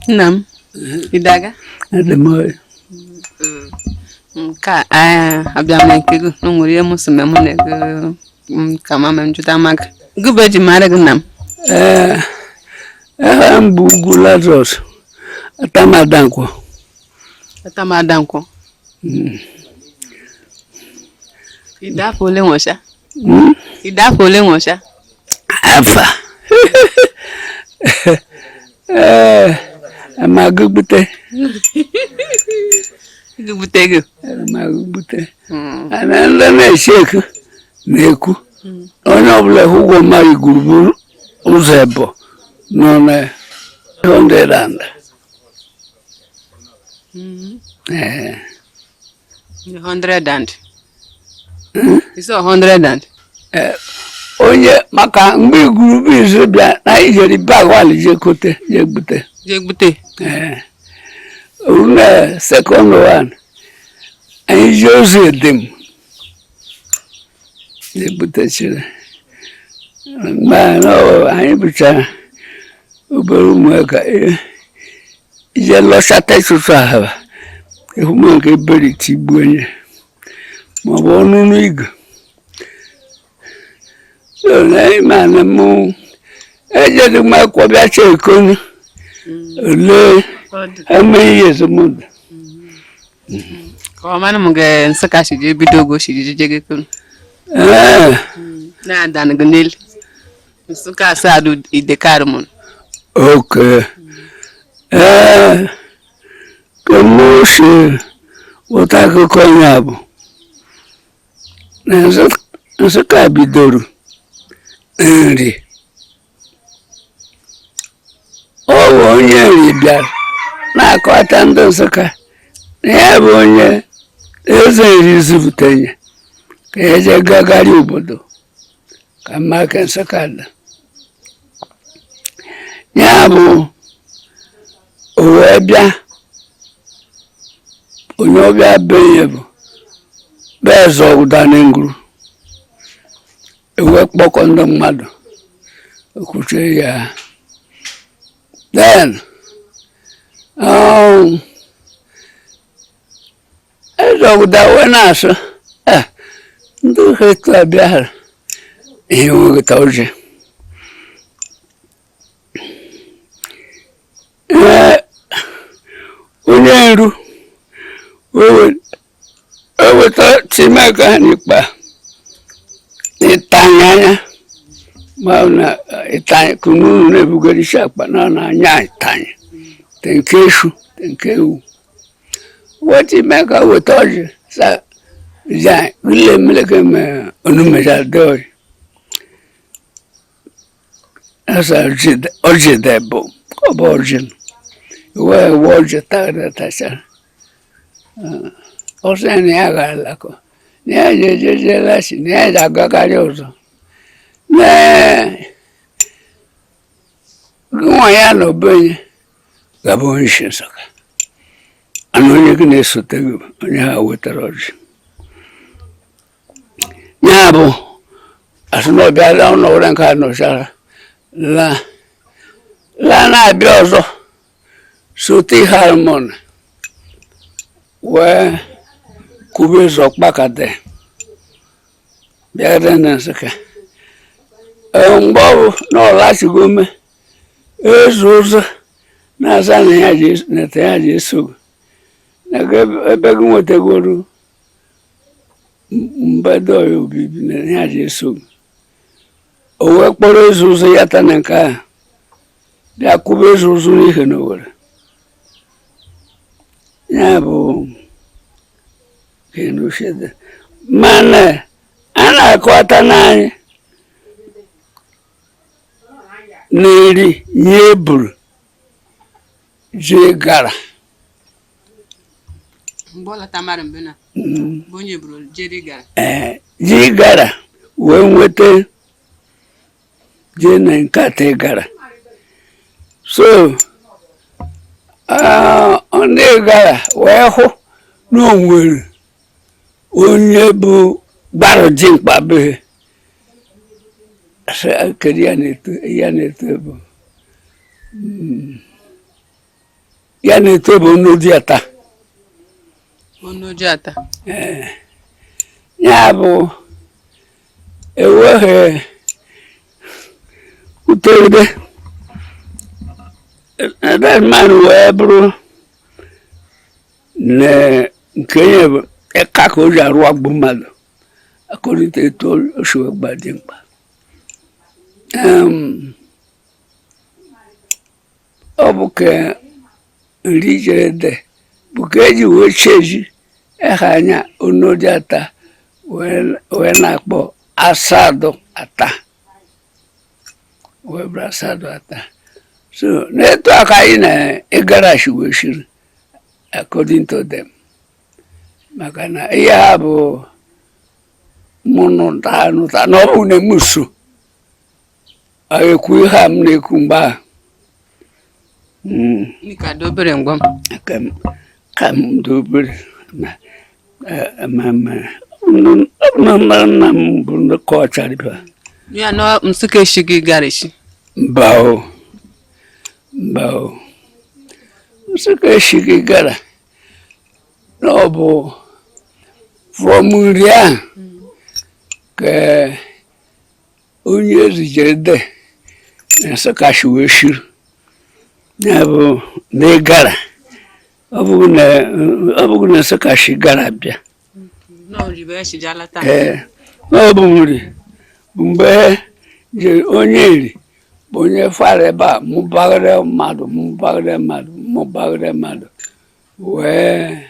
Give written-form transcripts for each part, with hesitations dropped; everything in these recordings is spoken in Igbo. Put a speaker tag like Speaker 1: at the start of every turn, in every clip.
Speaker 1: Nna m, ịdaga?
Speaker 2: Adị m ọyị.
Speaker 1: Nke a abịa m nke gị na o nwere ihe m sị mụ na gị ka ma m jụta maka gị bụ eji mara gị, nna m.
Speaker 2: Ee, aha m bụ Ugwu Lazarus Atamadankwo.
Speaker 1: Atamadankwo. Ide afọ ole nwụcha? Ide afọ ole nwụcha?
Speaker 2: Afa. Ee, amagugbute.
Speaker 1: Gụgbute gị.
Speaker 2: Amagugbute. Ana ndị na-eche eku na-ekwu onye ọbụla ụgwọ mmadụ gburugburu ụzọ ebo nọ na 100 and. Ee.
Speaker 1: 100 and. Isi 100 and.
Speaker 2: Onye maka mgbe igwurube izu bịa na anyị jere bagwali je kote je gbute.
Speaker 1: Je gbute.
Speaker 2: Ee. Une second one anyị ji ozu edem je gbutechiri mgbe anyị bụchara obere ụmụaka ije lọchata ịtụtụ ahaba ehume nke ebere tigbuo onye maọbụ ọnụnụ igu. So na ịma na mụ ejedị m akwụkwọ bịa chee ekonu ole how many years mụ dị.
Speaker 1: Ka ọ mara m ga Nsụka si je bido ogo si je gị kunu.
Speaker 2: Ee.
Speaker 1: Na-ada gị n'elu. Nsụka asaa dị idekarị mụ.
Speaker 2: Okay. Ee, ka mụ si ghọta akụkọ ya bụ na Nsụka bidoro nri. Ọ bụ onye nri bịara na-akọta ndị Nsụka na ya bụ onye eze nri zipụta ya ka ya jee gagharị obodo ka mma ka Nsụka dị. Ya bụ o wee bịa onye ọbịa be ya bụ bụ eze Ụdanenguru ewee kpọkọ ndị mmadụ okwuchie ya. Then eze Ụda wee na-asụ, "Eh, ndị etu a bịara ihe nwegịta ọjị." Ee, onye nru wee weta timaka n'ikpa ịtanye anya ma ọ na ịtanye kunu na-ebugara isi akpa na ọ na-anya ịtanye te nke esu te nke ewu weta imeka weta ọjị sa ja ile meleke me onumeja de ọjị asa ọjị dị bụ ọ bụ ọjị wee wee ọjị tara tachara ọsọ na ya gara alakọ na ya jejeje na ya ga-agakarị ọzọ na nwa ya na obenye ga-abụ onye isi Nsụka ana onye gị na-esote gị bụ onye ha wetara ọjị ya bụ asị na ọbịa la ụlọ were nke a nọchara la la na-abịa ọzọ sote harmon wee kube ụzọ kpakate bịa na Nsụka. Ee, mgbe ọ bụ na ọ lachigome ezu ụzọ na-asa na ya ji na ya ji eso na ebe gị nwetagoro mbedo ya obibi na ya ji eso. O wee kpọrọ eze ụzọ ya ta na nke ahụ bịa kwụba eze ụzọ n'ihe n'Owere ya bụ kenushede mana a na-akọta n'anyị n'eri nye eburu ji gara.
Speaker 1: Mgbe ọ lọta mara mgbe na bụ onye buru jeri gara.
Speaker 2: Ee, ji gara wee nweta ji na nkata gara so ndị gara wee hụ na o nwere onye bụ gbara dimkpa be sị, kedu ya na-eto ya na-eto bụ Ya na-eto bụ onodi ata.
Speaker 1: Onodi ata.
Speaker 2: Ya bụ enweghị uteride ebe mmadụ wee bụrụ na nke nye bụ ịka ka o ji arụ agbụ mmadụ according to etu o si wee gba dị mkpa. Ọ bụ ka nri jere dị bụ ka eji wee cheji eha anya onodi ata wee na-akpọ asadụ ata, wee bụrụ asadụ ata. So n'etu aka anyị na ịgarashi wee shiri according to them, maka na ihe ha bụ mụ nụta nụta na ọ bụ na m so ekwu ihe a m na-ekwu mgbe ahụ.
Speaker 1: Ka dị obere mgbe m.
Speaker 2: Ka m dị obere, ma ma ma ọ bụ na nna m bụ ndị kọchara ibe.
Speaker 1: Ya na Nsụka eshighị gara eshi.
Speaker 2: Mba o, mba o, Nsụka eshighị gara na ọ bụ from nri ahụ ka onye ezijere de na Nsụka shi wee shiri. Ya bụ na ị gara, ọ bụghị na Nsụka shi gara bịa. Ee, ọ bụ nri bụ mgbe onye nri bụ onye fara ebe a mụbagharịa mmadụ mụbagharịa mmadụ mụbagharịa mmadụ wee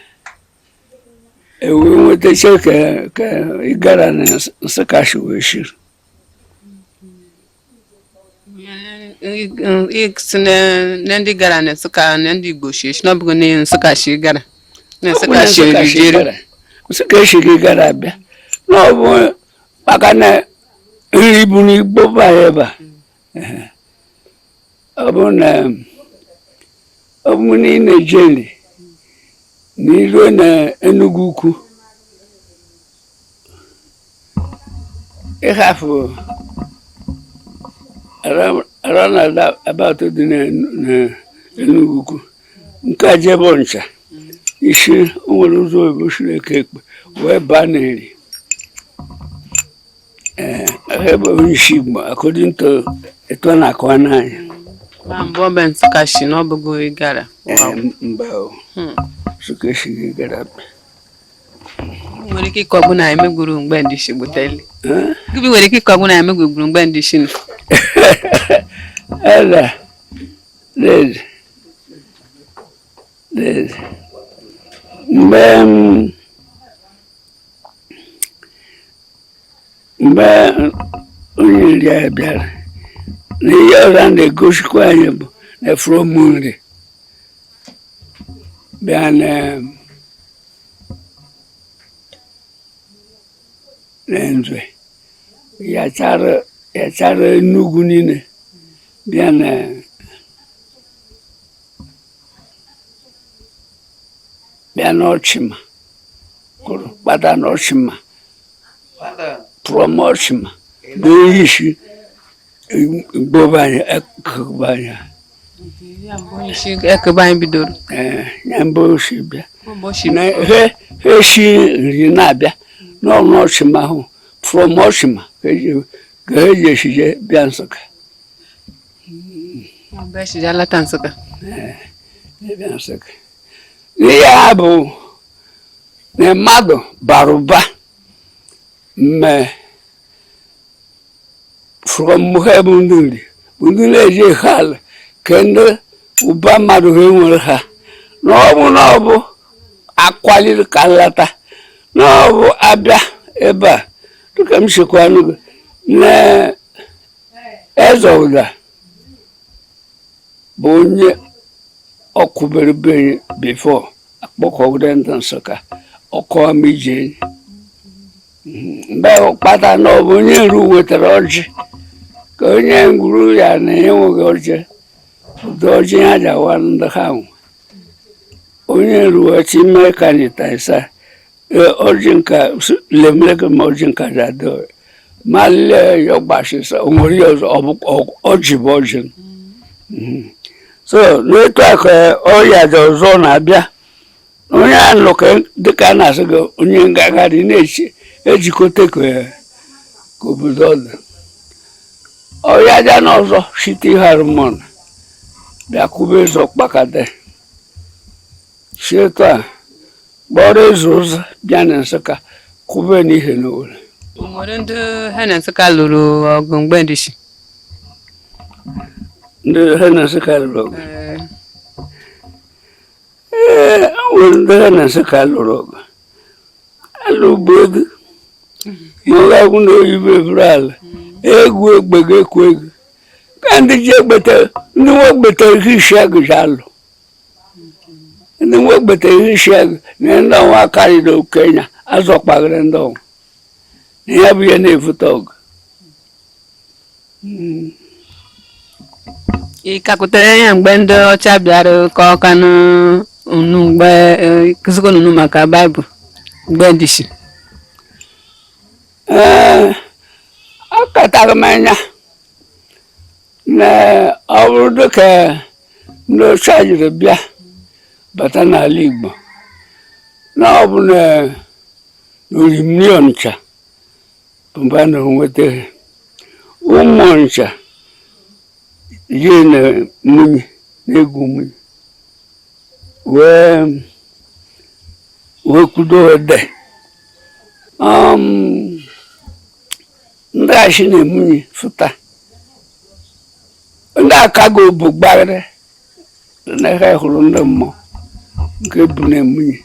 Speaker 2: ewee nwetacha ka ị gara na Nsụka shi wee shiri.
Speaker 1: Si na ndị gara na Nsụka na ndị Igbo shi eshi, na ọ bụghị na Nsụka shi gara na Nsụka shi erijere.
Speaker 2: Nsụka eshighị gara abịa na ọ bụ maka na nri bụ n'Igbo bara ebe a. Ọ bụ na ị na-eje nri na iruo na Enugu Ukwu, ịhafụ around about dị n'Enugu Ukwu nke a jebe Ọnịcha isi, o nwere ụzọ oyibo siri eke ekpe wee baa n'Eri. Ee, ebe onye isi Igbo according to etu a na-akọwa n'anya.
Speaker 1: Ma mbụ ọ bụ Nsụka shi na ọ bụghị gara.
Speaker 2: Mba o, Nsụka eshighị gara abịa.
Speaker 1: Nwere ike ịkọgbu na emegburu mgbe ndị shi gbuteli. Gịnị nwere ike ịkọgbu na emegburu mgbe ndị shi nọ?
Speaker 2: Eze, lezi, lezi. Mgbe onye nri a bịara, na ihe ọzọ a na-egosikwa anyị bụ na from nri bịa na nzwe yachara Enugu niile bịa na bịa n'Ọchịma, kụrụ kpata n'Ọchịma, from Ọchịma bụ onye isi Igbo be anyị, ekebe anyị.
Speaker 1: Ekebe anyị bidoro.
Speaker 2: Ee, ya mbụ osi bịa na ha esi nri na-abịa n'ọnụ Ọchịma ahụ, from Ọchịma ka ha ji esije bịa Nsụka. Bịa Nsụka. Ihe ha bụ na mmadụ bara ụba mme from ha bụ ndị nri bụ ndị na-eji ha ala ka ndị ụba mmadụ ha nwere ha na ọ bụ na ọ bụ akwaliri ka nlata na ọ bụ abịa ebe a dịka m sikwa n'oge na eze ụda bụ onye ọkwụbere be bifo akpọkọgide ndị Nsụka ọkọwa m ije mgbe kpata na ọ bụ onye nru wetara ọjị ka onye ngwuru ya na enweghị ọjị ụdị ọjị ya ji awa ndị ha nwe onye nruwachi mee ka anyị taisa ọjị nka lemleke ma ọjị nka ji adị ma lee ya gbasịsa o nwere ya ọzọ ọjị bụ ọjị. So n'etu a ka ọrịa dị ọzọ na-abịa onye alụ ka dịka a na-asị gị onye ngagharị na-echi ejikọta ka ka obodo ọ dị. Ọrịa dị n'ọzọ site ihe arụmọn bịa kwube eze ọkpakade si etu a kpọrọ eze ụzọ bịa na Nsụka kwube n'ihe n'Owerri.
Speaker 1: O nwere ndị ha na Nsụka lụrụ ọgụ mgbe ndịshi?
Speaker 2: Ndị ha na Nsụka lụrụ ọgụ? Ee, o nwere ndị ha na Nsụka lụrụ ọgụ. Alụ ugbo ego ma ọ ga-agwụ na oyibo eburu ala egwu egbe ga-ekwu ego ka ndị ji egbete ndị nwe gbete ihe isi agụ ji alụ ndị nwe gbete ihe isi agụ na ndị ọnwa karịrị okenya azọkpaghịrị ndị ọnwa na ya bụ ihe na-evute ọgụ.
Speaker 1: Ị kakwutere ya mgbe ndị ọcha bịara ka ọkanụ unu mgbe kụzikọnụ unu maka Baịbụl mgbe ndịshi?
Speaker 2: Ee, akatara m anya na ọ bụrụ dịka ndị ọcha jiri bịa bata n'ala Igbo na ọ bụ na orimiri Ọnịcha bụ mgbe a nọrọ nweta ha. Ụmụ Ọnịcha jee na mmiri na-egwu mmiri wee kwudo ede ndị achị na-emunye fụta ndị akago bụ gbarịrị na ha hụrụ ndị mmụọ nke bụ na-emunye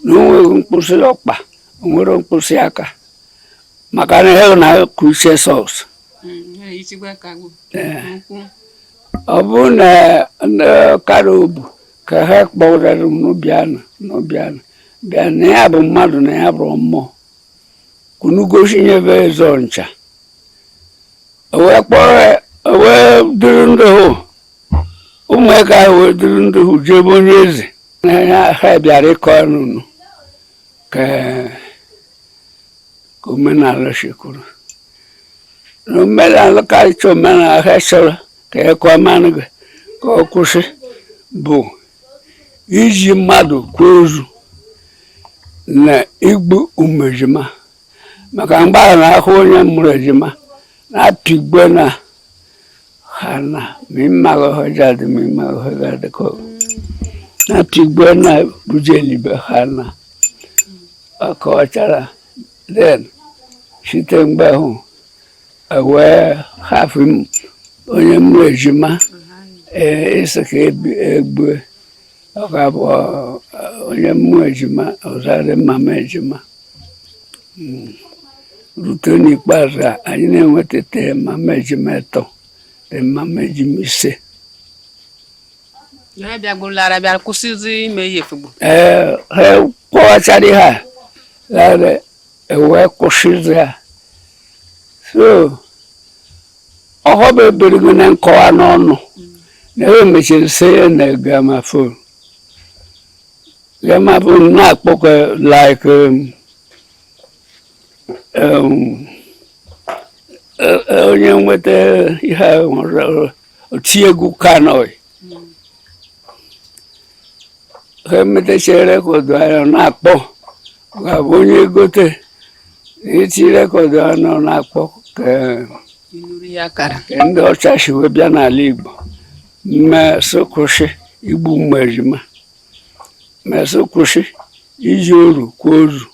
Speaker 2: na o nweghị mkpụsị ọkpa, o nwere mkpụsị aka maka na ha na-akụ uche sọs. Ọ bụrụ na ndị kara obu ka ha kpọrọ m n'ụbịanụ n'ụbịanụ bịa na ya bụ mmadụ na ya bụrụ mmụọ kunu gosi nyebe eze Ọnịcha wee kpọrọ wee duru ndị hụ ụmụaka ahụ wee duru ndị hụ jebe onye eze na ha bịara ịkọ ọnụ ka ka omenala si kwuru na omenala karịcha omenala ha chọrọ ka ya kọọ mmanụ gị ka ọ kwụsị bụ iji mmadụ kwuo ozu na igbu ụmụ ejima maka mgbe ahụ na-ahụ onye mụrụ ejima na-apịgbe na ha na ma ịmaghị ma ịmaghị ka na-apịgbe na bujelibe ha na ọkọchara. Then site mgbe ahụ wee hafụ onye mụrụ ejima ee ịsị ka egbue ọ ga-abụ onye mmụọ ejima ọzarị mama ejima rute n'ikpeazụ a anyị na-enweta te mama ejima 3 te mama ejima 5.
Speaker 1: Ha bịagbulara bịa kwụsịzi ime ihe efugbu.
Speaker 2: Ee, ha kpọwachara ihe a ghara ewee kwụsịzi ha so ọhọba eberigo na nkọwa n'ọnụ na e mechiri sị ya na gramophone gramophone na-akpọkwa like onye nweta ihe oti egwu kanoi ha emetachara record anya na-akpọ ga-abụ onye gote eti record anya na-akpọ ka ndị ọcha si wee bịa n'ala Igbo mmesị kwụsị igbu ụmụ ejima mesị kwụsị iji oru kwa ozu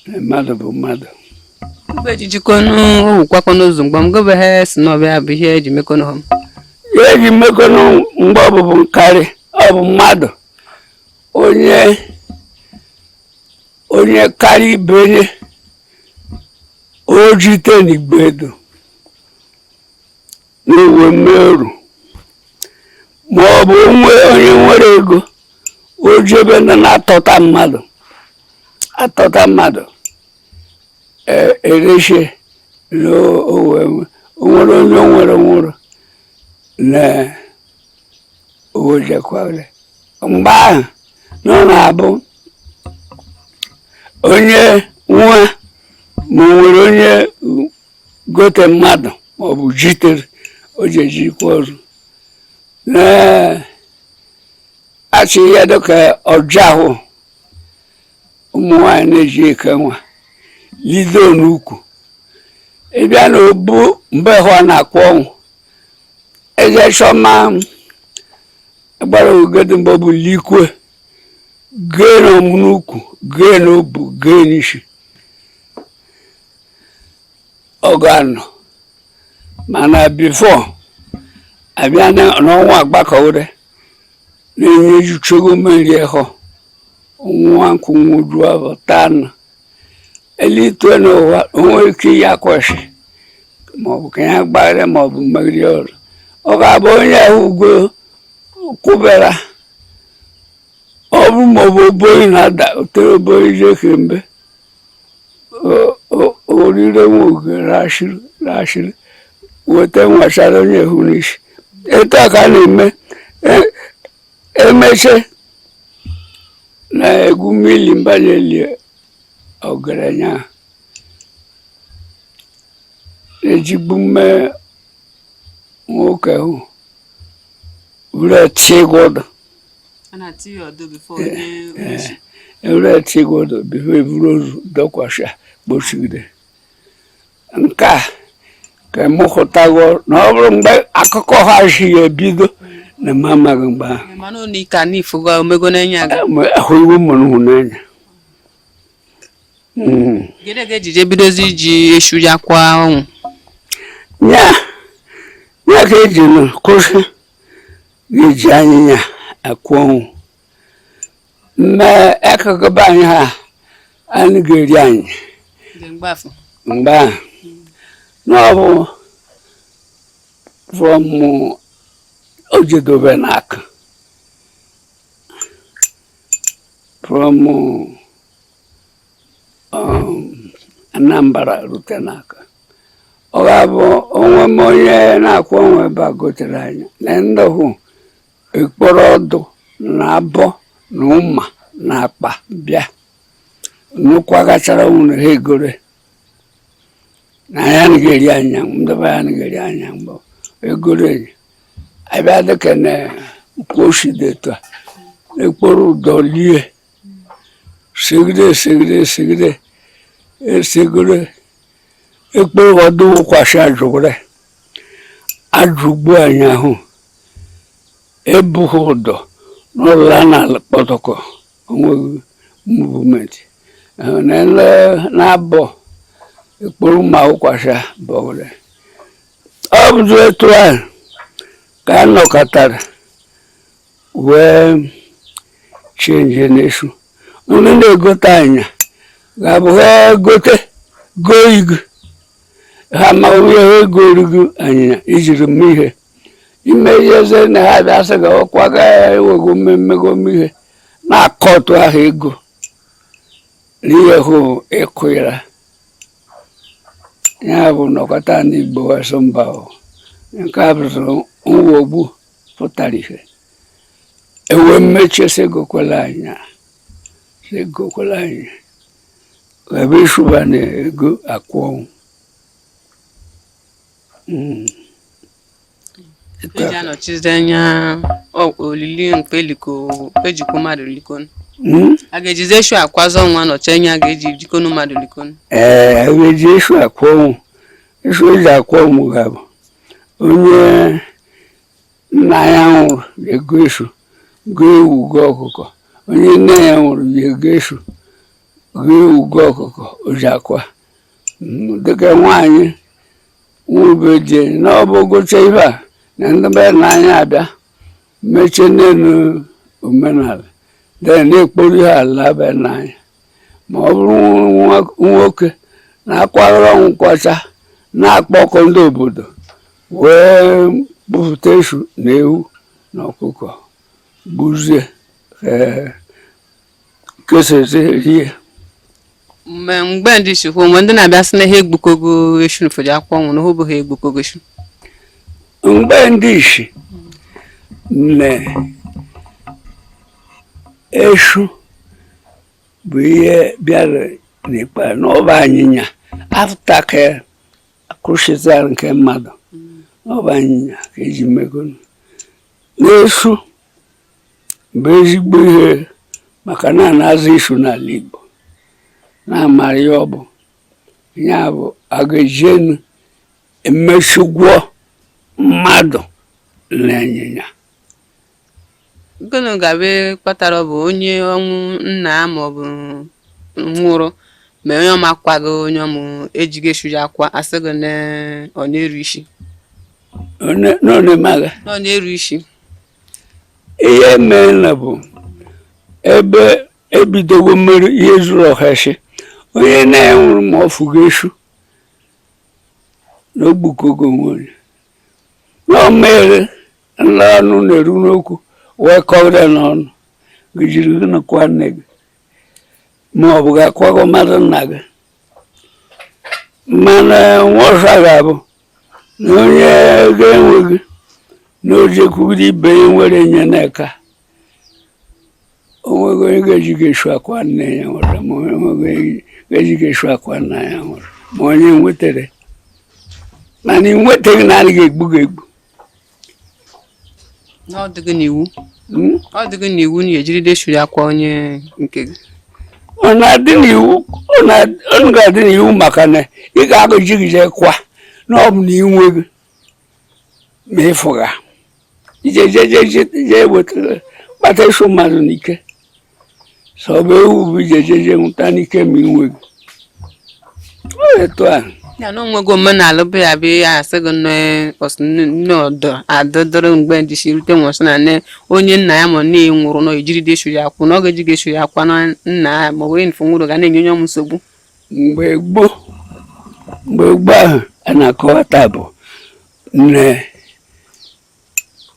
Speaker 2: mmadụ bụ mmadụ.
Speaker 1: Mgbe ejijikọnụ owukwakọ n'ụzọ mgbe mgbe ha si n'ọbịa bụ ihe eji mekọnụ ha.
Speaker 2: Ihe eji mekọnụ mgbe ọbụbụ nkarị ọ bụ mmadụ onye onye karịa ibe onye ojite n'igbedo n'uwe mmerụ ma ọ bụ onye nwere ego o jebe ndị na-atọta mmadụ atọta mmadụ erechie na o nwere onye nwere nwụrụ na owejekwara mgbe ahụ na ọ na-abụ onye nwa ma o nwere onye gote mmadụ ma ọ bụ jitere o ji ejikwa ọrụ Na achị ihe dịka ọja ahụ ụmụ nwaanyị na-eji eke nwa lido n'ukwu, ịbịa na obu mgbe hụ a na-akwụ ọnwụ eje chọma gbara ogede mgbe ọ bụ likwe gee n'ọmụ n'ukwu, gee n'obu, gee n'isi, ọ ga-anọ. Mana before abịa n'ọnwa agbakọwere na-enye juchego mmiri ẹhọ nwa nkwụ nwụju afọ taa na elitue n'ụwa onwe ike ya kwesị maọbụ ka ya gbara maọbụ mmeri ọrụ, ọ ga-abụ onye ahụ ugo kwụbara ọ bụ maọbụ oboyi na-ada otere oboyi jeke mbe orire nwa oge rashiri rashiri weta nwachara onye hụ n'isi. Etu a ka a na-eme emeche na egwu mmiri mbanyeli ọgaranya ejigbu mme nwoke ahụ were tigwodo were tigwodo before eburu ozu dọkwasị kpochigide. Nke a ka mụ hụtago na ọ bụrụ mgbe akụkọ ha si ya ebido na m amaghị mgbe ahụ.
Speaker 1: Mana unu ka n'ifugo omego n'enye aga.
Speaker 2: Ahụ iwu mụrụ hụ n'anya.
Speaker 1: Gịnị ga ejije bidozi iji eshu ya kwa ọnwụ?
Speaker 2: Nya ya ka eji nụ kwụsị ga-eji anyịnya akwụ ọnwụ mme akụkụ be anyị ha anyị ga-eri anyị mgbe ahụ na ọ bụ from o jedobe n'aka from Anambra rute n'aka, ọ ga-abụ onwe m onye na-akwụ onwe ebe a gotere anyị na ndị hụ ekporo ọdụ na abọ na ụma na akpa bịa nnukwagachara nwụrụ ha egore na ya anaghị eri anya ndị be ya anaghị eri anya mgbe egoro enyi abịa dịka na ukwu oshi dị etu a ekporo ụdọ lie segide segide segide esegide ekporo ọdụ wụkwasị ajụgwere ajụgbu anyị ahụ ebughị ụdọ n'ụlọ a na-ala kpọtọkọ onweghị movement na ele na-abọ ekporo ma wụkwasị bọgide. Ọ bụzi etu ahụ ka a nọkọtara wee change n'esu ndị na-egote anya ga-abụ ha egote goo igu ha ma onye ha egorigo anyịnya ijiri mme ihe ime ihe eze na ha bịa sị ga ọkwa ga ewego mmemmego ihe na-akọtụ ahụ ego n'ihe hụ ịkụra ya bụ nọkọta ndị Igbo wesụ mba nke a bụzụ mwogbu pụtara ihe ewe mmechie sị gokwala anya sị gokwala anya ebe ịsụba na ego akwụ ọnwụ.
Speaker 1: Eji anọchizi anya olili nke eliko ejikwa mmadụ liko. A ga-ejizi eshu akwazi ọnwa nọchi anya a ga-eji jikọnụ mmadụ liko.
Speaker 2: Ee, a ga-eji eshu akwụ ọnwụ. Eshu eji akwụ ọnwụ ga-abụ onye nna ya nwụrụ ga-ego eshu, goo ewu, goo ọkụkọ. Onye nne ya nwụrụ ga-ego eshu, goo ewu, goo ọkụkọ o ji akwa. Dịka nwaanyị nwụrụbe di na ọ bụ gocha ibe a na ndị be n'anya abịa mechie n'elu omenala de na-ekporo ihe ala be n'anya ma ọ bụrụ nwoke na-akwara ọnwụ kwacha na-akpọkọ ndị obodo wee bupụta eshu na ewu na ọkụkọ gbuzie kesezi rie.
Speaker 1: Mgbe ndị si kwuo mgbe ndị na-abịa sị na ha egbukogo eshu n'ụfọdụ akwụkwọ ọnwụ na ha bụ ha egbukogo eshu.
Speaker 2: Mgbe ndị isi na eshu bụ ihe bịara n'ikpe n'ọba anyịnya after ka akwụsịtara nke mmadụ n'ọba anyịnya ka eji megonu. Na-esu bụ ezigbo ihe, maka na a na-azụ isu n'ala Igbo, na-amara ya. Ọ bụ ya bụ a ga-eji emesugwọ mmadụ na ịnyịnya.
Speaker 1: Gịnị ga-abụ kpatara ọ bụ onye ọnwụ nna ya maọbụ nwụrụ, ma onye ọma kwago onye ọmụ ejighị esu ya akwa, asị gị na ọ na-eru isi?
Speaker 2: N'one maga.
Speaker 1: Na ọ na-eru isi.
Speaker 2: Ihe mere na bụ ebe ebidogo mmeri ihe zuru ọha esi onye na-enwụrụ ma ọ fụgo esu na ogbukogo onwe onye na o mere nla ọnụ na-eru n'okwu wee kọrọ n'ọnụ gị jiri gịnị kwa nne gị, ma ọ bụ ga-akwago mmadụ nna gị. Mana nwọsa ga-abụ na onye ga-enweghị na o jekwugide ibe ya nwere nye n'eka, onweghị onye ga-eji ga-esu akwa nne ya nwụrụ, ma onye nweghị onye ga-eji ga-esu akwa nna ya nwụrụ, ma onye nwetere. Mana ị nwetaghị na adịghị egbu gị egbu.
Speaker 1: Na ọ dịghị n'iwu.
Speaker 2: Hmm?
Speaker 1: Ọ dịghị n'iwu na ejiride esu ya akwa onye nke gị.
Speaker 2: Ọ na-adị n'iwu, ọ ga-adị n'iwu, maka na ị ga-agụji gị jee kwa na ọ bụ na ị nweghị ma ịfụga ije je je je je wetara kpata ịsụ mmadụ n'ike, sọ bụ ewu bụ ije je je nwụta n'ike ma ị nweghị. Ọ etu a.
Speaker 1: Ya na onwego omenala bụ ya bụ ya asị gị nne ọsị nne ọdọ adọdọrọ mgbe ndị si rute nwụsị na nne onye nna ya ma nne ya nwụrụ na ejiride esu ya akwụ, na ọ ga-eji ga-esu ya akwa na nna ya ma ọ bụ onye nfu nwụrụ ga na-enye onye ọmụ nsogbu.
Speaker 2: Mgbe gboo ahụ a na-akọwata bụ nne,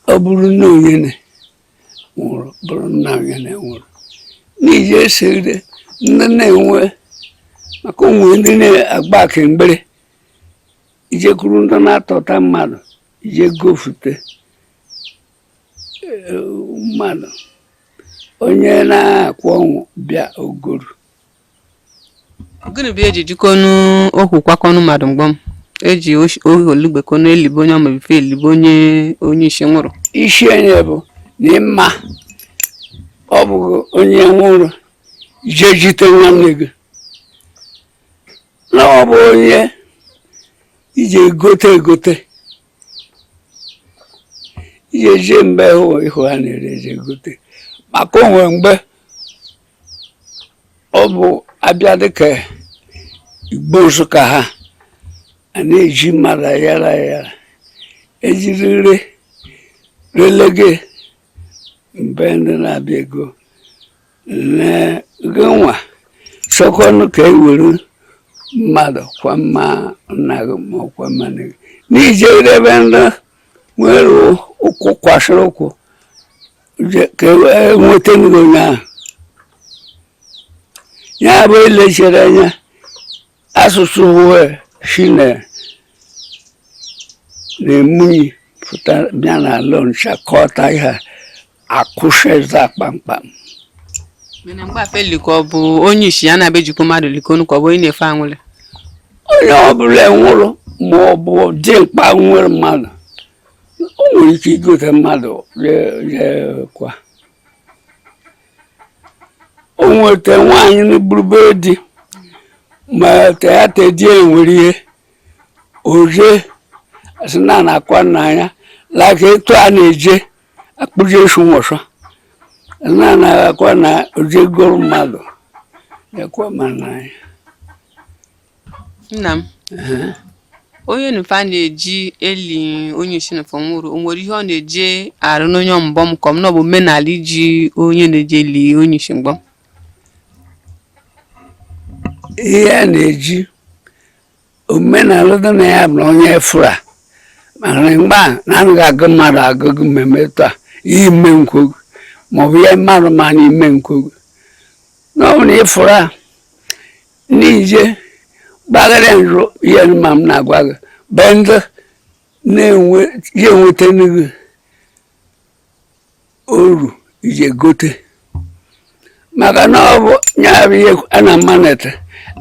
Speaker 2: ọ bụrụ nne onye nwụrụ, bụrụ nna onye nwụrụ, n'ije esere ndị na-enwe, maka ụmụ ndị na-agba akemgbere ijekwuru ndị na-atọta mmadụ ije gofute mmadụ onye na-akwụ ọnwụ bịa ogoro.
Speaker 1: Gịnị bụ eji jikọnụ okwu kwakọnụ mmadụ mgbọm eji ohi olugbekọnụ elibe onye ọma bife elibe onye isi nwụrụ?
Speaker 2: Isi enye bụ na ịma ọ bụ onye nwụrụ jee jite nwanne gị, na ọ bụ onye ije egote egote, ije jee mgbe hụ ịhụ ha na-ere eje egote, maka onwe mgbe ọ bụ abịa dịka Igbo Nsụka ha a na-eji mmadụ ayara ayara ejirire relege mgbe ndị na-abịa ego na gị nwa chọkọnụ ka e were mmadụ kwa mma nna gị ma ọ kwa mma nne gị n'ije ebe ndị nwere ụkwụ kwasịrị ụkwụ ka e nweta gị onye ahụ. Ya bụ elechere anya asụsụ wee si na na-emunyi pụta bịa n'ala Ọnịcha kọta ihe akwụsịza kpamkpam.
Speaker 1: Mana mgbe afe liko, ọ bụ onye isi ya na-abịa ejikọ mmadụ likonu, ka ọ bụ onye na-efe anwụle?
Speaker 2: Onye ọbụla nwụrụ ma ọ bụ dimkpa nwere mmadụ, o nwere ike igote mmadụ jee kwa o nweta nwaanyị n'gburube di ma teata di ya nwere ihe oje asị na na-akwa nna ya laka etu a na-eje akpụje esu nwọsọ na na-akwa na oje goro mmadụ ekwe ma nna ya.
Speaker 1: Nna m, onye nufa na-eji eli onye isi nufa nwụrụ, o nwere ihe ọ na-eje arụ n'onye mgbọm, ka ọ na ọ bụ omenala iji onye na-eje eli onye isi mgbọm?
Speaker 2: Ihe a na-eji omenala dị na ya bụ na onye fụra, maka na mgbe a na anaghị agụ mmadụ agụgụ mmemme etu a ihe ime nkwogu maọbụ ihe mmadụ ma na ime nkwogu na ọ bụ na ịfụra n'ije gbaghara nrụ ihe ma m na-agwa gị be ndị na-enwe ya enweta gị oru ije gote, maka na ọ bụ ya bụ ihe a na-amanete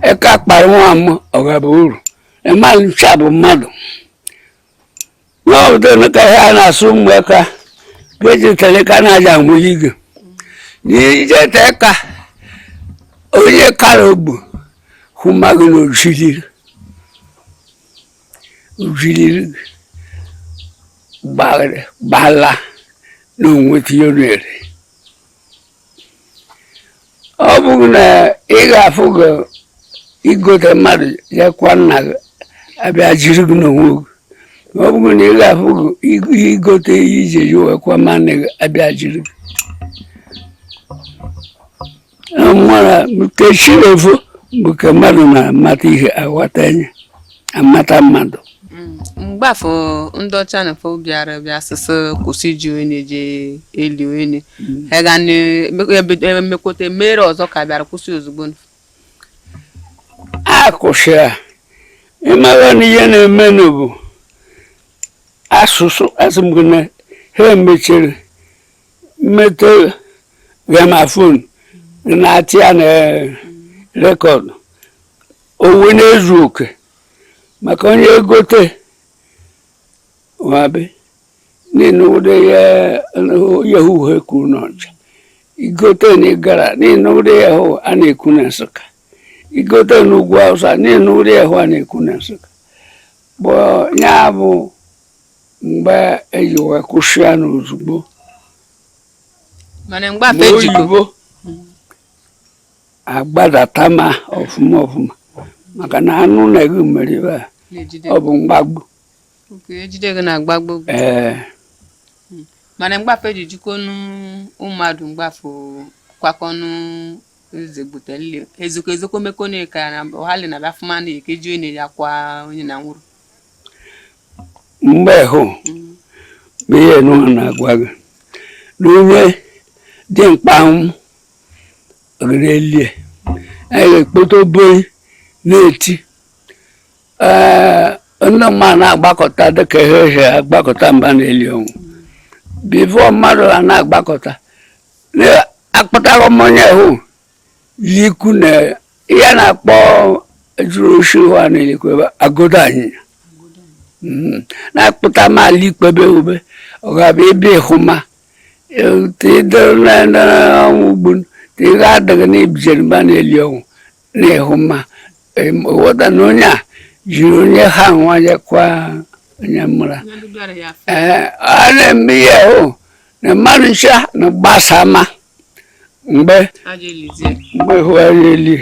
Speaker 2: eke akpara nwa m ọ ga-bụ uru mmadụ ncha bụ mmadụ n'ọbụdụ ka ihe a na-asụ ụmụaka. Ga-ejetere ka na-aja nwunye gị n'ijete ka onye kara ogbu hụ mmadụ na ojiriri ojiriri gbala na onweta ihe rere. Ọ bụghị na ị ga-afụ gị igote mmadụ jekwa nna gị abịa jiri gị n'onwe gị, ọ bụghị na ị ga-afụ gị igote ihe iji eji wekwa mmanụ gị abịa jiri gị. Nwara nke chirefu bụ ka mmadụ na-amata ihe, aghọta anya, amata mmadụ.
Speaker 1: Mgbafọ ndị ọcha na fọ bịara bịa sịsị kwụsị iji onye je eli onye ha ga emekwute mere ọzọ ka bịara kwụsị ozugbo.
Speaker 2: A kwụsịrị ịmara na ihe na-emenụ bụ asụsụ. Asị m gị na ha emechiri mmete gramophone na-atị ya na record owe na-ezu oke maka onye egote wabe nínú ụdị ihe uhie kwuru n'ọja igote na ịgara nínú ụdị ihe a na-ekwu na Nsụka, igote n'ugwu Awụsa nínú ụdị ihe a na-ekwu na Nsụka bụ ya bụ mgbe eji wee kwụsị ya n'ozugbo.
Speaker 1: Mana mgbafe
Speaker 2: Ma
Speaker 1: ejikọ
Speaker 2: oyibo agbadata ma ọfụma ọfụma maka na anụ na-egu mere ebe a.
Speaker 1: Na-ejide.
Speaker 2: Ọ bụ mgbagbu.
Speaker 1: Ok, ejide gị na-agbagbo.
Speaker 2: Ee.
Speaker 1: Mana mgbafe ji jikọnụ mmadụ mgbafụ kwakọnụ eze gbutele ezoko ezoko mekọnụ ka na ọhali na bịa fụma na eke ji onye ya kwa onye na nwụrụ.
Speaker 2: Mgbe hụ bụ ihe nụ na-agwa gị na onye dị mkpanwụ elie anyị ga-ekpote oboi na-eti. Ee, ndị mmadụ na-agbakọta dịka ihe eji agbakọta mba na-eli ọnwụ before mmadụ a na-agbakọta akpụtara m onye hụ likwu na ihe a na-akpọ jụrụ oshi hụ a na-elikwu ebe agodo anyịnya na-akpụta m ala ikpebe ube ọ ga-abịa ebe ịhụma ọnwụ ugbu ihe adịghị na ibijere mba na-eli ọnwụ na ịhụma ghọta na onye a jiri onye ha nwa kwa onye mụra. Ee, a na-eme ihe hụ na mmadụ ncha na gbasa ma mgbe mgbe hụ eli.